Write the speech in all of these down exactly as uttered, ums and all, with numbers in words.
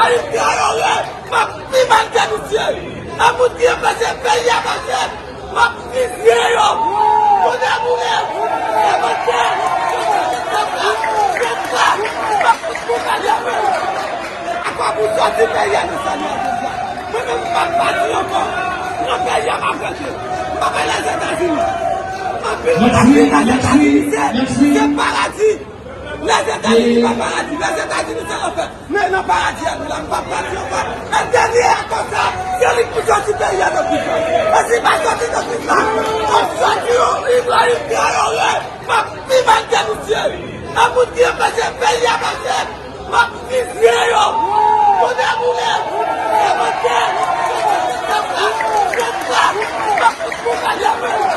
Ayisyen yo, m ap pi mal ke misye. Nan moun ki anpeche peyi a mache, m ap fizye yo. Kounye a nou leve, se mache, se sa, se sa, m ap fout pou kalye avè yo. Ankò pou sòti peyi a nan sa nou an jodi a. Mwen menm m p ap pati ankò. Nan peyi a m ap rete. M ap al Lèzetazini. M ap vin, m ap vin Lèzetazini, se, se paradi. Lèzetazini pa paradi, Lèzetazini se lanfè. Men nan paradi a nou la, m p ap pati ankò. E dènye ankò sa, se li k pou sòti peyi a nan kriz la. E si l pa sòti nan kriz la, w ap sòti yo, Ibrahim Traoré, m ap pi mal ke misye. Nan moun ki anpeche peyi a mache, m ap fizye yo. Kounye a nou leve, se mache, se sa, se sa, m ap fout pou kalye avè yo.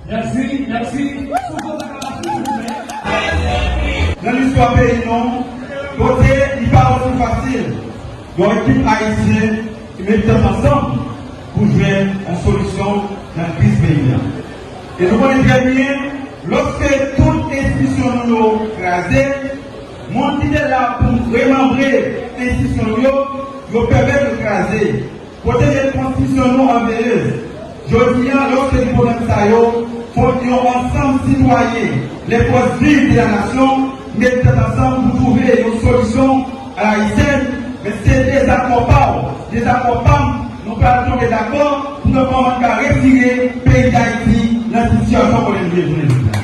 Mèsi, mèsi. Nan listwa peyi nou, kote li pa osi fasil, yon ekip ayisyen ki met tèt ansanm pou jwenn yon solisyon nan kriz peyi a. E nou konnen trè byen, lòske tout enstitisyon nou yo kraze, moun ki te la pou remanbre enstitisyon nou yo, yo pèmèt yo kraze. Pwoteje konstitisyon nou an veyeuse. Jodi a, lòske gen pwoblèm sa yo, fòk yon ansanm sitwayen, les forces vives de la nation, met tèt ansanm pou twouve yon solisyon alaisyèn, men se dezakò pa w, dezakò pa m, nou pral tonbe dakò pou nou pèmèt ka retire peyi Dayiti nan sitiyasyon kote nou ye jounen jodi a.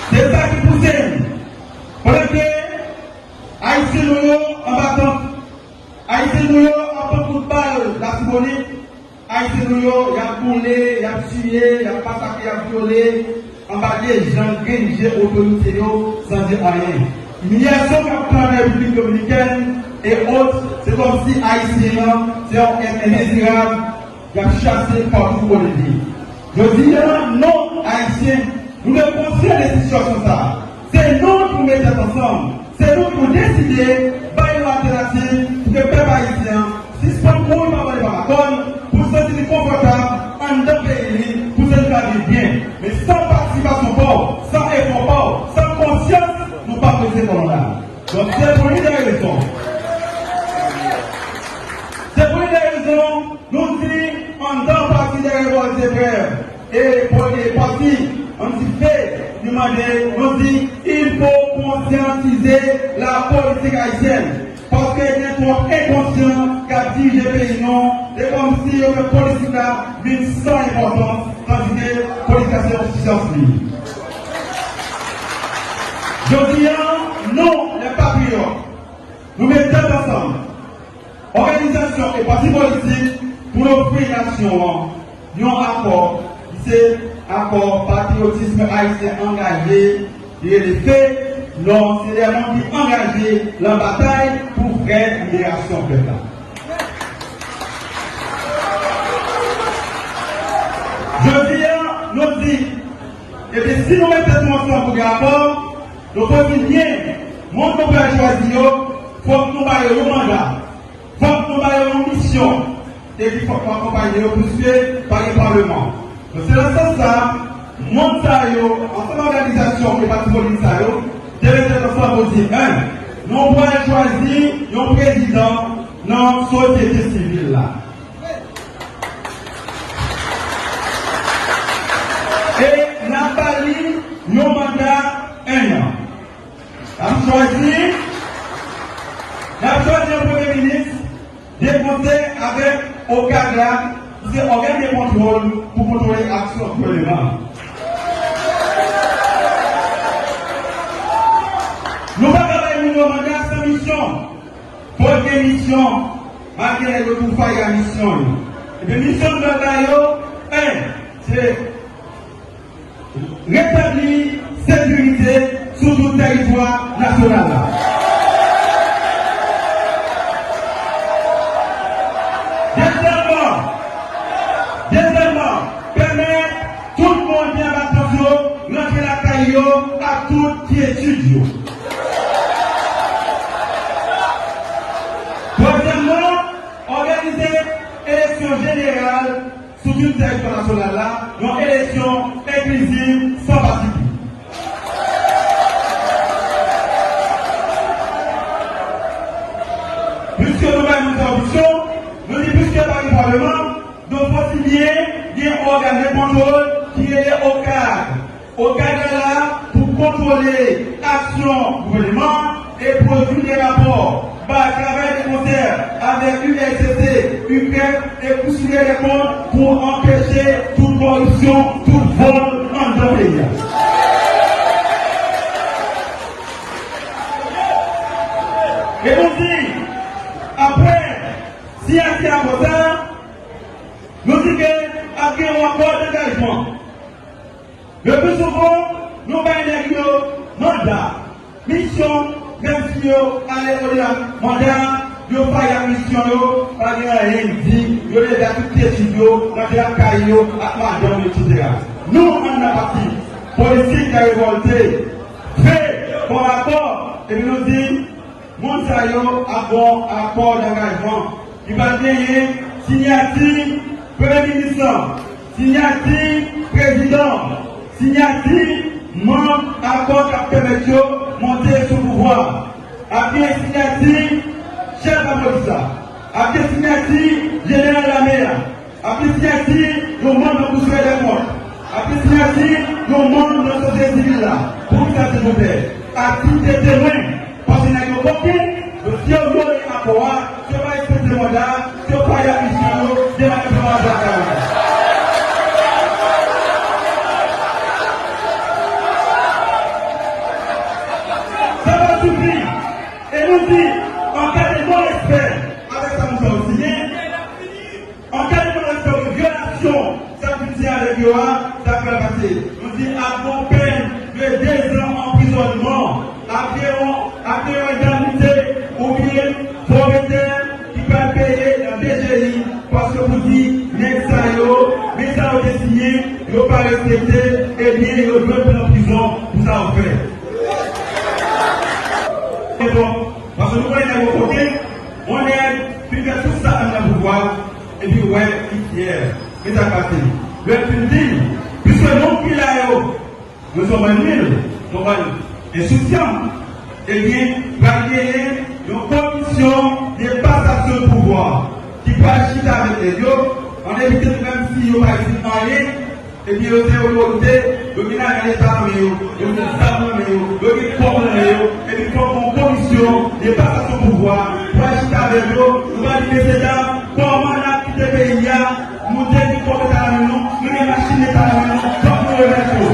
Se sa ki pouse m, pandan ke Ayisyen nou yo anba tant. Ayisyen nou yo ap pran kout bal Latibonit. Ayisyen nou yo, y ap boule, y ap tiye, y ap masakre, y ap vyole anba de jang grenn je otorite yo san di anyen. Imilyasyon k ap pran nan Repiblik Dominikèn e ot, se kòmsi Ayisyen an se yon èt endezirab. Y ap chase patou kote l ye. Jodi a, non, Ayisyen, nou dwe konsyan de sitiyasyon sa a. Se nou ki pou met tèt ansanm. Se nou ki pou deside bay yon altènativ pou ke pèp ayisyen an sispann mouri pa bòl e pa makòn, pou l santi li konfòtab anndan peyi li, pou se li ka viv byen. Men san patisipasyon pa w, san efò pa w, san konsyans, nou p ap rete kòlon la. Donk, se pou li de rezon. Se pou li de rezon. Nou di, anndan Pati dè Revòlte Frè e Pwolye Pati, ann di, fè, nou mande, nou di, il faut conscientiser la politique haïtienne. Paske gen twòp enkonsyan k ap dirije peyi nou, e kòmsi yo fè politik la vin san enpòtans, tandike politik la se yon syans li. Jodi a, nou, lè patriyòt, nou met tèt ansanm. Òganizasyon e pati politik pou n ofri nasyon an yon akò ki se akò patriyotism ayisyen angaje, ki rele fè, non, se de moun ki angaje nan batay pou vrè liberasyon pèp la. Jodi a, nou di, ebyen, si nou met tèt nou ansanm pou gen akò, nou kontinye, moun nou pral chwazi yo, fòk nou ba yo yon manda. Fòk nou ba yo yon misyon, epi fòk nou akonpaye yo, piske pa gen palman. Donk, se nan sans sa, moun sa yo, ansanm òganizasyon e pati politik sa yo, te mete ansanm pou di, en, nou pral chwazi yon prezidan nan sosyete sivil la. E n ap ba li yon manda en an. N ap chwazi, n ap chwazi yon premye minis de konsè avèk OCAD la, ki se ògàn de kontwòl pou kontwole aksyon gouvènman an. Nou pa ka bay moun yo manda san misyon. Fòk gen misyon, malgre nèg yo tou fayi a misyon yo. Ebyen, misyon nou ba yo, en, se retabli sekirite sou tout tèritwa nasyonal la. Dezyèmman, dezyèmman, pèmèt tout moun ki an vakans yo rantre lakay yo ak tout kyetid yo. Twazyèmman, òganize eleksyon jeneral sou tout tèritwa nasyonal la, yon eleksyon enkliziv, san pati pri. Piske nou bay moun sa opsyon, nou di piske pa gen palman, donk fòk byen gen yon ògàn de kontwòl ki rele OCAD. OCAD la pou kontwole aksyon gouvènman e pwodui de rapò, bay travay de konsè avèk U L C C, U P E P e Cour supérieure des comptes pou anpeche tout kòripsyon, tout vòl anndan peyi a. E nou di, apre siyati akò sa, nou di ke ap gen yon akò dangajman. Le pli souvan, nou bay nèg yo manda, misyon, menm si yo ale odela manda, yo fay ak misyon yo, pa gen anyen ki di, yo leve ak tout etid yo, rantre lakay yo, ak madanm yo, etsetera. Nou, anndan pati politik la revòlte, fè kòm akò, epi nou di, moun sa yo ap gon akò dangajman ki pral genyen siyati Premye Minis lan, siyati Prezidan, siyati manm akò k ap pèmèt yo monte sou pouvwa, ap gen siyati chèf lapolis la, ap gen siyati jeneral lame a, ap gen siyati yon manm nan Kou Siperyè dè Kont, ap gen siyati yon manm nan sosyete sivil la. Poukisa, silvouplè? Aktivite temwen. Paske nèg yo koken, yo, si yo vyole akò a, si yo pa respekte manda, si yo pa fè misyon yo, demen yo pran manda a. Sa pa sifi. E nou di, an ka de non respè avèk sa moun sa yo siyen, an ka de non respè ou vyolasyon sa ki di avèk yo a, sa k pral pase. Nou di ap gon pèn de dezan anprizònman, ap gen yon, ap gen yon endemnite oubyen fòfetè ki pral peye nan D G I, paske pou di nèg sa yo, men sa yo te siyen, yo pa respekte, ebyen yo dwe pran prizon pou sa yo fè. E bon, paske nou konnen nèg yo koken, yon nèg fin fè tout sa anndan pouvwa, epi wè, li fyè. Men sa k pase. Lè l fin di, piske moun ki la yo, nou se yon bann nil, yon bann ensousyan, ebyen, pral genyen yon komisyon de pasasyon de pouvwa ki pral chita avèk nèg yo, an evite nou menm si yo pa di anyen, epi yo se otorite, yo gen lajan leta nan men yo, yo gen zam nan men yo, yo gen kòb nan men yo, epi fòk gon komisyon de pasasyon pouvwa pou al chita avèk yo, nou va di, mesyedam, kòman n ap kite peyi a, nou te gen kòb leta nan men nou, nou gen machin leta nan men nou, fòk nou remèt yo.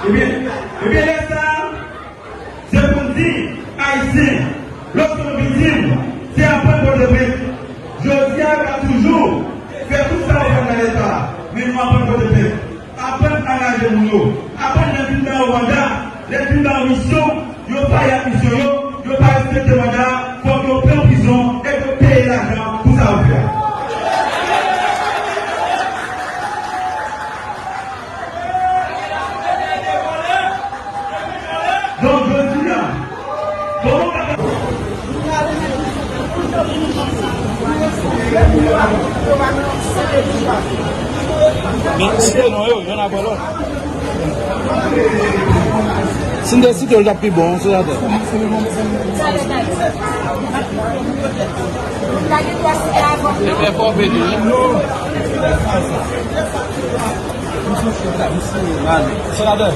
Ebyen, ebyen, lè sa a, se pou n di Ayisyen, lòske nou viktim, se aprann pote plent. Jodi a, yo ka toujou fè tout sa yo fè nan leta, men nou aprann pote plent. Aprann angaje moun yo. Aprann lè n fin ba yo manda, lè n fin ba yo misyon, yo fayi ak misyon yo, yo pa respekte manda, fòk yo pran prizon e yo peye lajan pou sa yo fè a. Donk, jodi a, kòman w ka fè? Men site non yo, yonn apre lòt. Si n te site yo, l t ap pi bon, senatè. Senatè,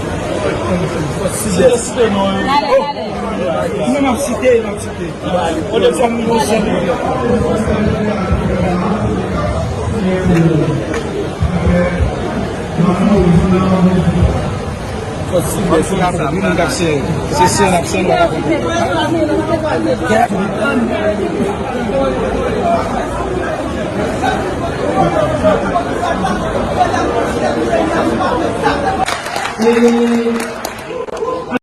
si te site non yo. Mwen m ap site, m ap site. E